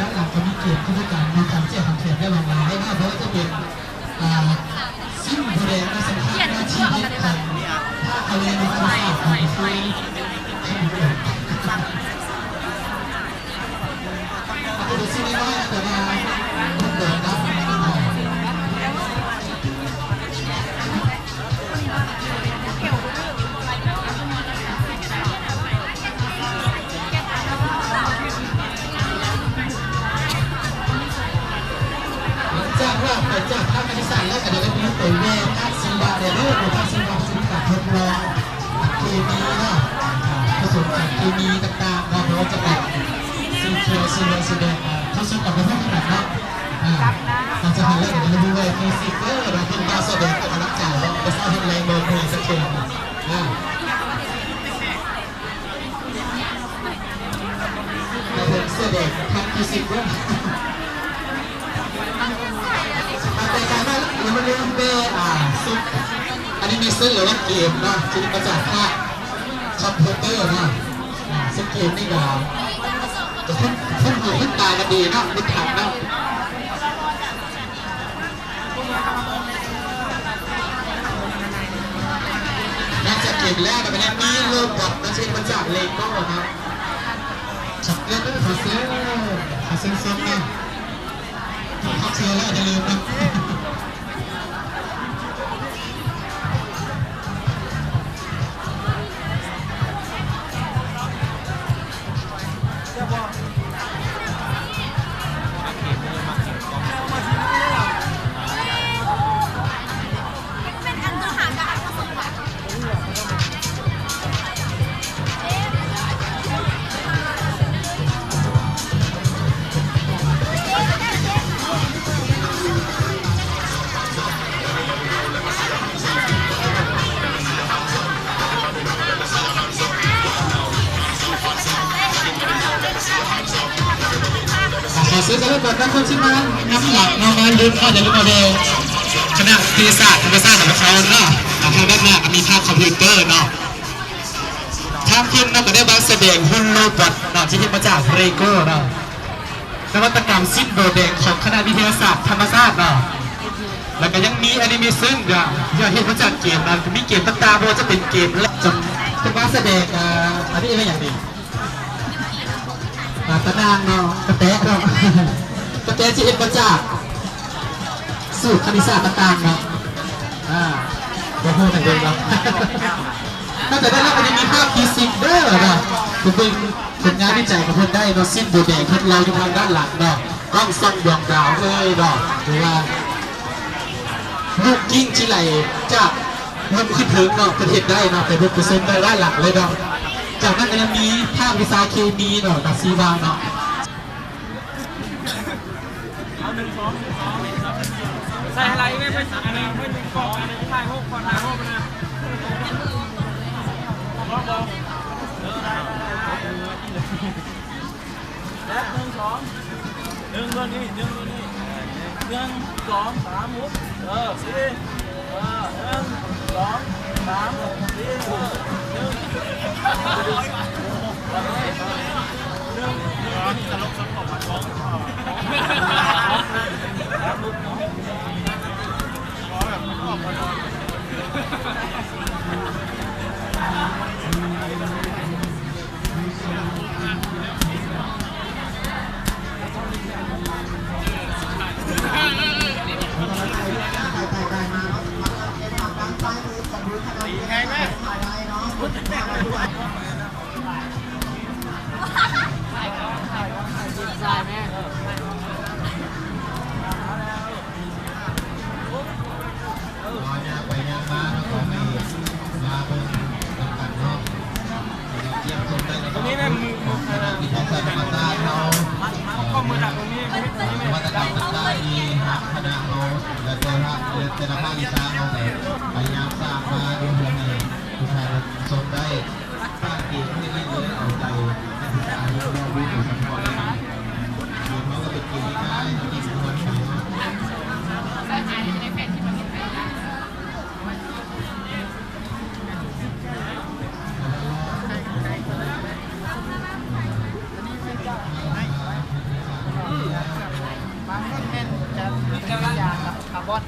ດ້ານຫຼັງກໍມີເກມກິດຈະກຳ ມີຄວາມເຈ້ຍຄວາມແຂງໄດ້ຫຼາກຫຼາຍເນາະ ບໍ່ວ່າຈະເປັນ ອ່າ ສິ່ງແສດງທີ່ສຳຄັນໃນຊີວິດຂອງພາກການເມືອງ ທຳມະຊາດຂອງໄທ. ຈາກວ່າໄປຈາກພາກການສຶກສາແລ້ວ ກໍໄດ້ໄປແວ່ພາກຊີວະແດ່ເດີ ພາກຊີວະ ສຸຂະທົດລອງ ເຄມີເນາະ ປະສົມສານເຄມີຕ່າງໆເນາະ ບໍ່ວ່າຈະເປັນສີຂຽວ ສີເຫຼືອງ ສີແດງ ອ່າ ເຂົ້າສູ່ກັບປະເທດຂະໜາດເນາະ ອ່າ ເຮົາຈະຫັນແລ້ວກໍຈະຮູ້ວ່າຟີຊິກເດີເນາະ ເພິ່ນມາສະແດງອອກກຳລັງກາຍເນາະ ແຕ່ເຊົ້າເຮັດແລງບໍ່ເມື່ອຍຈັກເທື່ອ ອ່າ ແຕ່ເພິ່ນສະແດງທັງຟີຊິກເດີ. ແຕ່ການມາ ຍັງບໍ່ລືມແຕ່ ອ່າ ຊຸມແອນິເມຊັນ ຫຼືວ່າເກມເນາະ ທີ່ມາຈາກພາກຄອມພິວເຕີເນາະ ອ່າ ເຊິ່ງເກມນີ້ກໍ ກໍຄຸ້ນ ຄຸ້ນຫູຄຸ້ນຕາກັນດີເນາະ ຮູ້ຈັກເນາະ. ນອກຈາກເກມແລ້ວ ກໍຍັງມີໂລບອດນະ ທີ່ມາຈາກເລໂກ້ເນາະ ເລໂກ້ ຂໍເຊີນ ຂໍເຊີນຊົມເນາະ. ຖ້າເຊື່ອແລ້ວຢ່າລືມນະ. ຂໍເຊີນເຊີນກັນນະ ຄົນທີ່ມານຳຫຼັງເນາະ ມາລຸ້ນເນາະ ຢ່າລືມເອົາແດ່ ຄະນະວິທະຍາສາດທຳມະຊາດສາມະຄອນເນາະ ທາງດ້ານໜ້າກໍມີພາກຄອມພິວເຕີເນາະ. ທາງເພິ່ນເນາະ ກໍໄດ້ມາສະແດງຫຸ່ນໂລບອດເນາະ ທີ່ເຮັດມາຈາກເລໂກ້ເນາະ ນະວັດຕະກຳສິ້ນໂບແດງຂອງຄະນະວິທະຍາສາດທຳມະຊາດເນາະ ແລ້ວກໍຍັງມີແອນິເມຊັນ ກໍເຮັດມາຈາກເກມເນາະ ມີເກມຕ່າງໆ ບໍ່ວ່າຈະເປັນເກມ ແລະ ຈະເປັນມາສະແດງ ອ່າ ອັນນີ້ເອີ້ນຫຍັງດີ? ອ່າ ຕາໜ່າງເນາະ ກະແຕະເນາະ ກະແຕະທີ່ເຮັດມາຈາກສູດຄະນິດສາດຕ່າງໆເນາະ ອ່າ ບໍ່ຮູ້ນຳເບິ່ງເນາະ ນອກຈາກນັ້ນແລ້ວກໍຍັງມີພາກຟີຊິກເດີເນາະ ໄປເບິ່ງຜົນງານວິໄຈຂອງເພິ່ນໄດ້ເນາະ ສິ້ນໂບແດງ ເພິ່ນເລົ່າຢູ່ທາງດ້ານຫຼັງເນາະ ກ້ອງສ່ອງດວງດາວເອີຍເນາະ ຫຼືວ່າ ລູກກິ້ງທີ່ໄຫຼຈາກລຸ່ມຂຶ້ນເທິງເນາະ ເພິ່ນເຮັດໄດ້ເນາະ ໄປເບິ່ງໄປຊົມໄດ້ຫຼາຍຫຼັງເລີຍເນາະ. ຈາກນັ້ນກໍຍັງມີພາກວິຊາເຄມີເນາະ ກັບຊີວະເນາະ. ເອົາ ໜຶ່ງ ສອງ ໜຶ່ງ ສອງ ໜຶ່ງ ສອງ ໃສ່ໃຫ້ຫຼາຍອີກແມ່ ອັນໜຶ່ງ ອັນໜຶ່ງ ຖ່າຍຮູບກ່ອນ ຖ່າຍຮູບນະ ບອກ ບອກ ເອີ ໄດ້ ໄດ້ ໄດ້ ແປັບໜຶ່ງ ສອງ ໜຶ່ງ ເບິ່ງນີ້ ໜຶ່ງ ເບິ່ງນີ້ ໜຶ່ງ ສອງ ສາມ ຫົກ ເອີ ສີ່ ເອີ ໜຶ່ງ ສອງ ສາມ ສີ່ ເອີ ໜຶ່ງ ໜຶ່ງ ຕະຫຼົກສົມພົບ ສອງ ສາມ ຫົກ ເນາະ. ໄປຍ່າງມາ ເຮົາກໍໃຫ້ມາເບິ່ງນຳກັນເນາະ. ຕອນນີ້ແມ່ນມື ຂອງຄະນະວິທະຍາສາດທຳມະຊາດເຮົາ ເອີ ກໍມືດັກຕົງນີ້ ນະວັດຕະກຳຕ່າງໆທີ່ທາງຄະນະເຮົາ ແລະ ແຕ່ລະ ແຕ່ລະພາກວິຊາເຮົາ ໄປພະຍາຍາມສ້າງມາເພື່ອໃຫ້ປະຊາຊົນໄດ້ ບາງຄົນແມ່ນຈະຕິດຢາກັບຄາບອນ.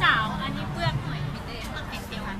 ສາວ ອັນນີ້ເປືອກຫອຍ ມີແຕ່ເປັນດຽວກັນ. ອັນ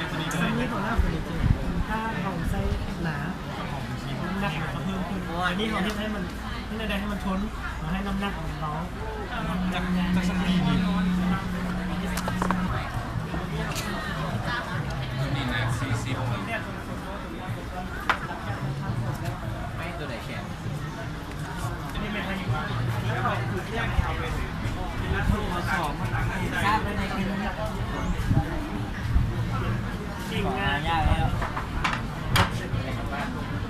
ສ່ຳນີ້ກໍແລ້ວ ຖ້າເຮົາໃສ່ໜາ ນ້ຳໜັກມັນກໍເພີ່ມຂຶ້ນ. ອັນນີ້ເຮົາເຮັດໃຫ້ມັນ ເຮັດແນວໃດໃຫ້ມັນທົນ ໃຫ້ນ້ຳໜັກມັນເບົາ ຈັກ ຈັກສັກປີນີ້ ໂຕນີ້ໜັກສີ່ສິບ ໄມ້ໂຕໃດແຂງ? ໄມ້ໂຕໃດແຂງ?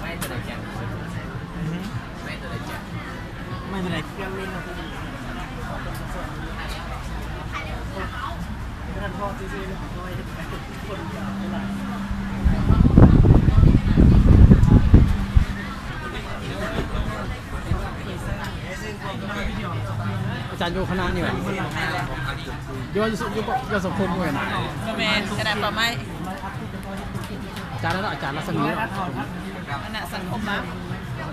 ໄມ້ໂຕໃດແຂງ? ໄມ້ໂຕໃດ? ອາຈານຢູ່ຄະນະນີ້ຫວາ? ຢູ່ ຢູ່ ຢູ່ສັງຄົມເວີຍນະ? ບໍ່ແມ່ນ ຄະນະປ່າໄມ້. ອາຈານນັ້ນ ອາຈານລັດສະໝີເນາະ? ຄະນະສັງຄົມມະ?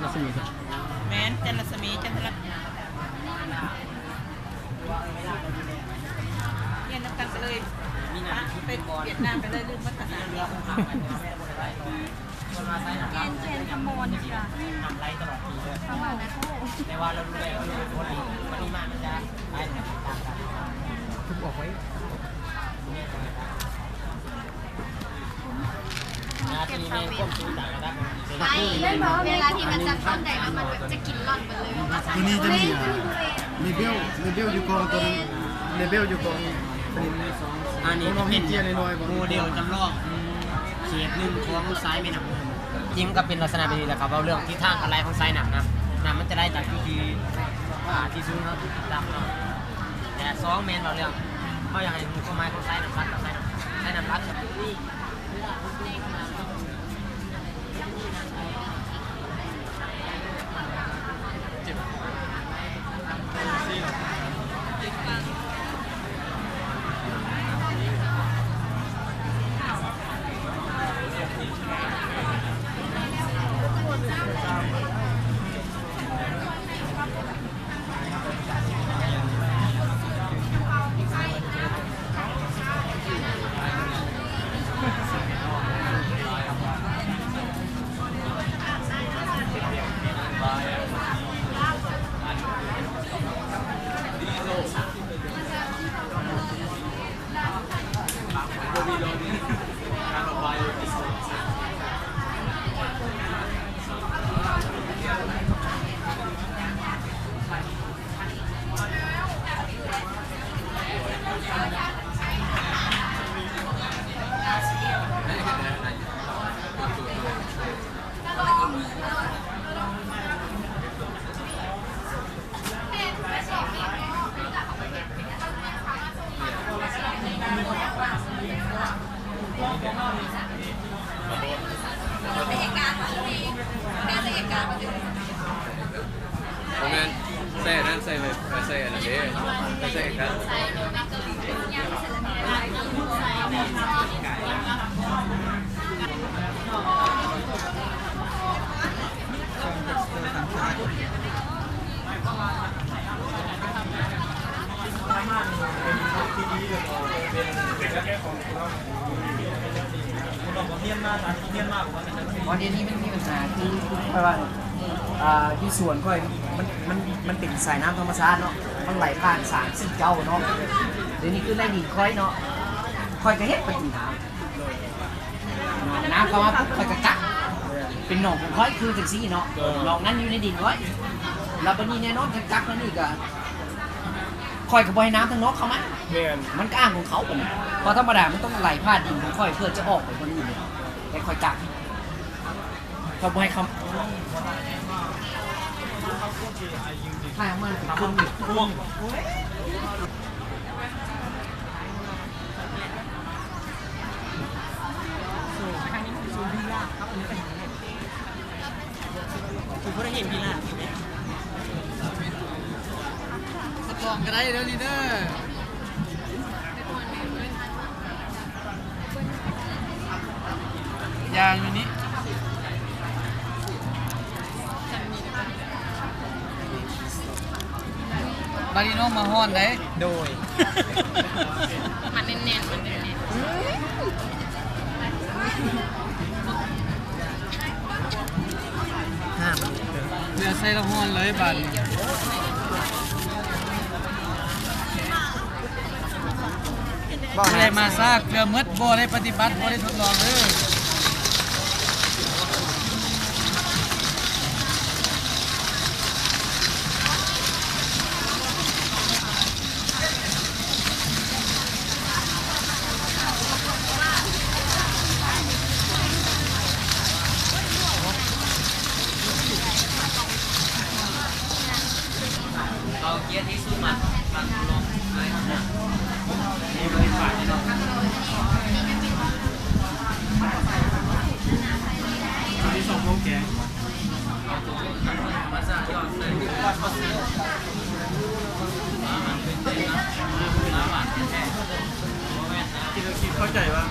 ລັດສະໝີ ແມ່ນ ຈັນລັດສະໝີ ຈັນທະລະ ຮຽນນຳກັນໄປເລີຍ ໄປຫວຽດນາມໄປເລີຍ ລືມໝົດພາສາ. ແກນ ແກນຄຳມອນ ເຈົ້າ ແຕ່ວ່າເຮົາຮູ້ແລ້ວ ມັນມີມາ ມັນຈະໄປ ເກັບຊາວເວັນ ໄອ້ ເວລາທີ່ມັນຈັບຕົ້ນໃດແລ້ວ ມັນແບບຈະກິນລ່ອນເບິດເລີຍ. ໂຕນີ້ຈະມີ ອ່າ ເລເບວ ເລເບວຢູ່ກ້ອງໂຕນີ້ ເລເບວຢູ່ກ້ອງ ອັນນີ້ເປັນໂມເດລຈຳລອງເຂດໜຶ່ງຂອງສາຍແມ່ນ້ຳ. ຈິງກໍເປັນລັກສະນະແບບນີ້ແຫຼະ ເຂົາເວົ້າເລື່ອງທິດທາງການໄຫຼຂອງສາຍນ້ຳນະ ນ້ຳມັນຈະໄຫຼຈາກຈຸດທີ່ ອ່າ ທີ່ສູງເນາະ ຕໍ່າເນາະ. ແລະ ສອງ ແມ່ນເວົ້າເລື່ອງ ເຮົາຢາກໃຫ້ຮູ້ຄວາມໝາຍຂອງສາຍນ້ຳຫຼັກກັບສາຍນ້ຳ ສາຍນ້ຳຫຼັກ. ບໍ່ແມ່ນ ໃສ່ອັນນັ້ນ ໃສ່ໄວ້ ໃສ່ອັນນັ້ນເດ້ ໃສ່ອັນນັ້ນ. ບໍ່ ດຽວນີ້ມັນມີບັນຫາ ຄື ຄືຂ້ອຍວ່າ ອ່າ ຢູ່ສວນຂ້ອຍ ມັນ ມັນ ມັນເປັນສາຍນ້ຳທຳມະຊາດເນາະ ມັນໄຫຼຜ່ານສາມສີ່ເຈົ້າເນາະ. ດຽວນີ້ຄືໃນດິນຂ້ອຍເນາະ ຂ້ອຍກໍເຮັດປະຕູນ້ຳ ນ້ຳເຂົ້າມາປຸບ ຂ້ອຍກໍກັກ ເປັນໜອງຂອງຂ້ອຍຄືຈັ່ງຊີ້ເນາະ. ເອີ ໜອງນັ້ນຢູ່ໃນດິນຂ້ອຍ ແລ້ວບັດນີ້ແນ່ນອນ ຄັນກັກແນວນີ້ກໍ ຂ້ອຍກໍບໍ່ໃຫ້ນ້ຳທາງນອກເຂົ້າມາ. ແມ່ນ ມັນກໍອ່າງຂອງເຂົາບັດນີ້ ເພາະທຳມະດາມັນຕ້ອງໄຫຼຜ່ານດິນຂອງຂ້ອຍ ເພື່ອຈະອອກໄປບ່ອນອື່ນເດ ແຕ່ຂ້ອຍກັກ ຂ້ອຍບໍ່ໃຫ້ເຂົ້າ ຖ້າມັນເປັນເຄື່ອງ ຄືບໍ່ໄດ້ເຫັນພີລາ ສະປອງກໍໄດ້ເດີນີ້ເດີ ຢ່າງຢູ່ນີ້ ບາດນີ້ນ້ອງມາຮອດເດ້. ໂດຍ ມັນແໜ້ນໆ ມັນແໜ້ນໆ. ໃສ່ລະຮ້ອນເລີຍບາດນີ້. ບໍ່ໄດ້ມາຊ້າ ເກືອໝົດ ບໍ່ໄດ້ປະຕິບັດ ບໍ່ໄດ້ທົດລອງເດີ. ເອົາເກຍທີ່ສຸດ ມັດ ມັດລົງເລີຍນະ. ອັນນີ້ສອງໂມງແກງ. ເຂົ້າໃຈວ່າ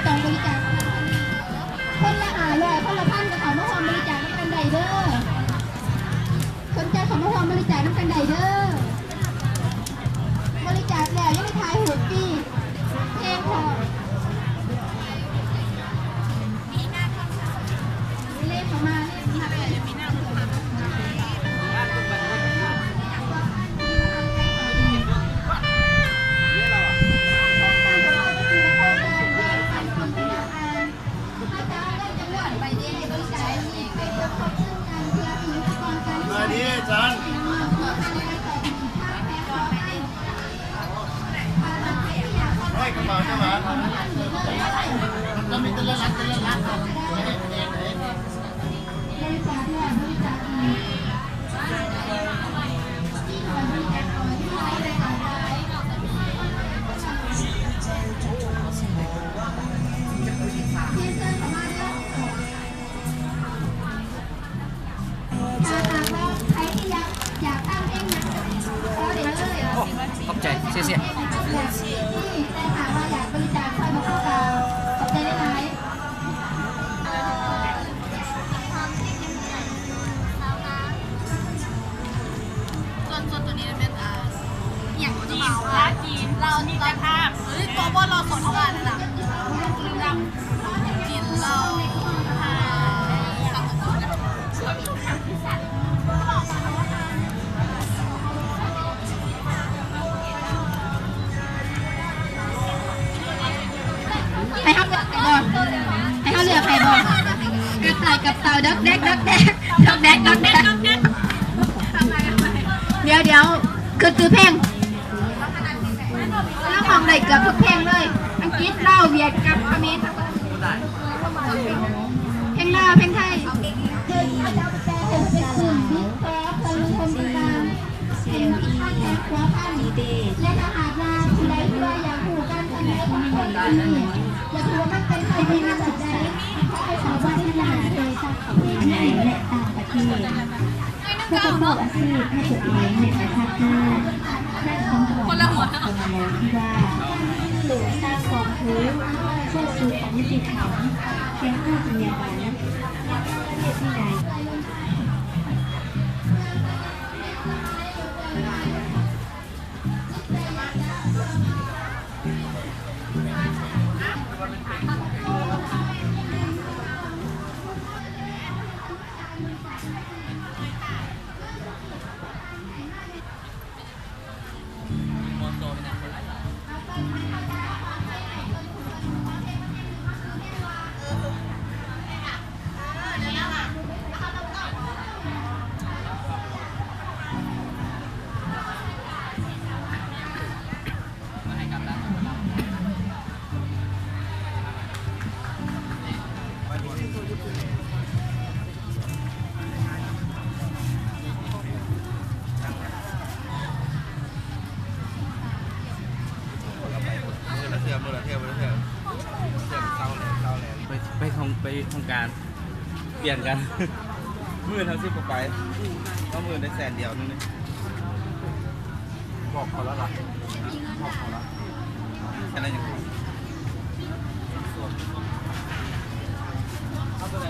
ຕ້ອງບໍລິຈາກຄົນລະຫ້າຮ້ອຍ ຄົນລະພັນ ກໍເຂົ້າມາຮ່ວມບໍລິຈາກນຳກັນໄດ້ເດີ. ສົນໃຈເຂົ້າມາຮ່ວມບໍລິຈາກນຳກັນໄດ້ເດີ. ບໍລິຈາກແລ້ວຍັງໄດ້ຖ່າຍຮູບຟຣີ ເພງພ້ອມ. ສະບາຍດີອາຈານ. ໃຫ້ກະເປົາເຈົ້າຫວາ? ມັນມີແຕ່ລະຫຼັກ ແຕ່ລະຫຼັກ. ຖ້າຫາກວ່າໃຜທີ່ຢາກ ຢາກຟັງເພງຫຍັງກໍຂໍໄດ້ເລີຍ. ໂອ້ ຂອບໃຈ ເຊຍ ແຕ່ຖ້າວ່າຢາກບໍລິຈາກຊ່ອຍພວກເຮົາກໍຂອບໃຈຫຼາຍໆ. ສ່ວນ ສ່ວນໂຕນີ້ແມ່ນ ອ່າ ອີ່ຫຍັງ ຈີນ ລາວຈີນ ລາວ ມິດຕະພາບ ເອີຍ ກໍບໍ່ ລາວສອນທະວານນັ້ນນະ ລືມນຳ ຈີນ ລາວ ໃຫ້ເຮົາເລືອກໃຜບໍ່? ໃຫ້ເຮົາເລືອກໃຜບໍ່? ກັບໄປກັບເຕົາ ດອກແດກ ດອກແດກ ດອກແດກ ດອກແດກ. ດຽວ ດຽວ ຄື ຄືເພງ ລາວຮ້ອງໄດ້ເກືອບທຸກເພງເລີຍ ອັງກິດ ລາວ ຫວຽດ ກັບຂະເໝນ. ເພງລາວ ເພງໄທ. ເພງລາວ ເພງໄທ. ແລະ ຖ້າຫາກວ່າຜູ້ໃດທີ່ວ່າຢາກຮູ້ການເຄື່ອນໄຫວຂອງຄົນຄົນນີ້ ຢາກຮູ້ວ່າມັນເປັນໄປມາແບບໃດ ຂໍໃຫ້ເຂົ້າມາຕິດຕາມເພຈ ແລະ ຕ່າງປະເທດ ຜູ້ປະກອບອາຊີບໃຫ້ຕົວເອງໃນປະເທດຊາດ ດ້ານຄວາມຂວັນຂອງຄົນລະເມືອງທີ່ວ່າ ສາກອງຄື ເພື່ອສູ່ຄວາມຍຸຕິທຳ ແກ່ຜູ້ທີ່ເໜືອກວ່າ ແລະ ປະເທດທີ່ໃດ. ໄປຫ້ອງ ໄປຫ້ອງການ ປ່ຽນກັນ ມື້ອື່ນເຮົາຊິບໍ່ໄປ ເພາະມື້ອື່ນໄດ້ແສນດຽວໜຶ່ງນີ້ ບອກເຂົາແລ້ວລະ ບອກເຂົາແລ້ວ ແຄ່ນັ້ນຍັງ ເອົາໂຕໃດ?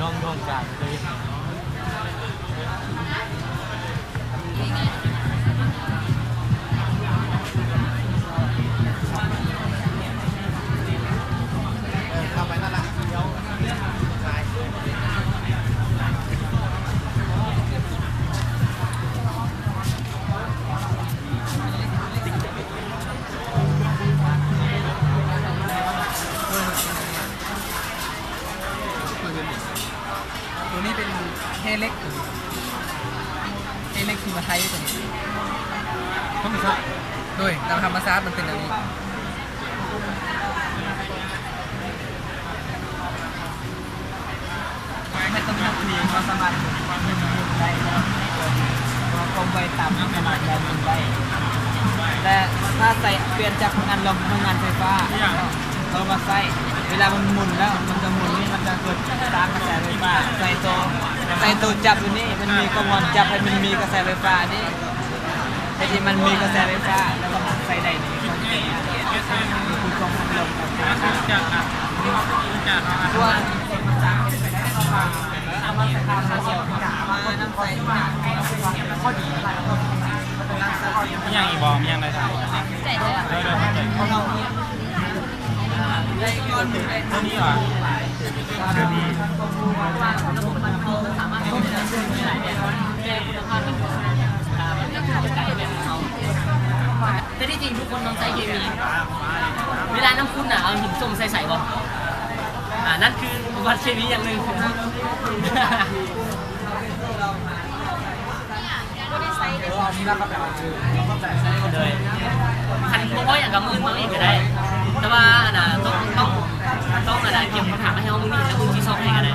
ນ້ອງ ນ້ອງກາງເລີຍ. ໂຕນີ້ເປັນແຮ່ເຫຼັກ ແຮ່ເຫຼັກຫິມະໄທໂຕນີ້ ທຳມະຊາດ ໂດຍ ຕາມທຳມະຊາດມັນເປັນແນວນີ້. ແມ່ນຕ້ອງຮັກເອງ ເຮົາສາມາດໝູນໄດ້ ຄວາມໄວຕາມຂະໜາດແລະໝູນໄດ້ ແລະ ຖ້າໃຊ້ປ່ຽນຈາກໂຮງງານໂຮງງານໄຟຟ້າ ເຮົາມາໃຊ້ ເວລາມັນໝູນແລ້ວ ມັນຈະໝູນ ມັນຈະເກີດສ້າງກະແສໄຟຟ້າ ໃສ່ໂຕ ໃສ່ໂຕຈັບຢູ່ນີ້ ມັນມີກະບວນຈັບໃຫ້ມັນມີກະແສໄຟຟ້ານີ້ ໃຫ້ທີ່ມັນມີກະແສໄຟຟ້າ ແລ້ວສາມາດໃຊ້ໄດ້ນີ້ ຄືກອງພັນລົມ ມີຫຍັງອີກບໍ່? ມີຫຍັງໄດ້ຖາມ? ເດີໆ ໂຕນີ້ຫວາ? ແຕ່ທີ່ຈິງທຸກຄົນຕ້ອງໃຊ້ເຄມີ ເວລານ້ຳຂຸດນະ ເອົາຫີນສົ້ມໃສ່ໃສບໍ່? ອາ ນັ້ນຄືວັດເຄມີຢ່າງໜຶ່ງ. ໂດຍ ຄັນບໍ່ພໍຫຍັງກໍມື້ອື່ນມາອີກກໍໄດ້ ແຕ່ວ່າອັນນ່າ ຕ້ອງ ຕ້ອງ ຕ້ອງອັນນ່າ ກຽມຄຳຖາມມາໃຫ້ເຮົາມື້ນີ້ ແລ້ວມື້ທີ່ສອງໃຫ້ກໍໄດ້.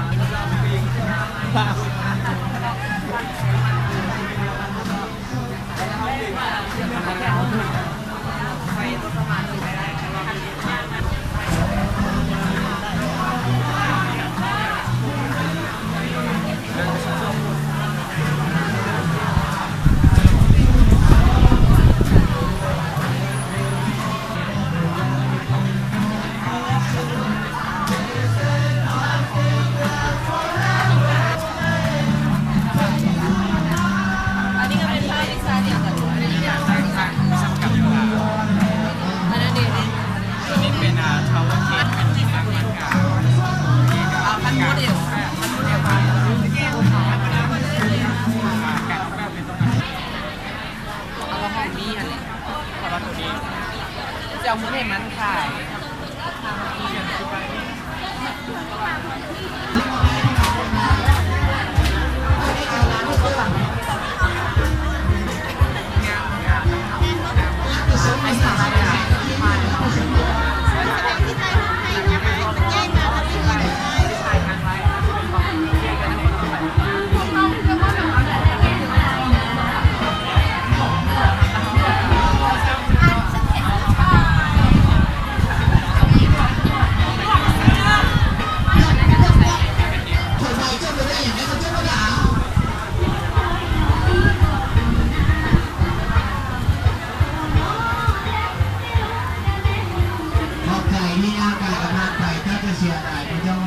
ເອົາມາຫ້ອງນີ້ຫັ້ນແຫຼະ ເພາະວ່າໂຕນີ້ຈະເອົາໝົດໃຫ້ມັນຂາຍ. ໃຫ້ສາມາດ ເສຍດາຍບໍ່ເຈົ້າ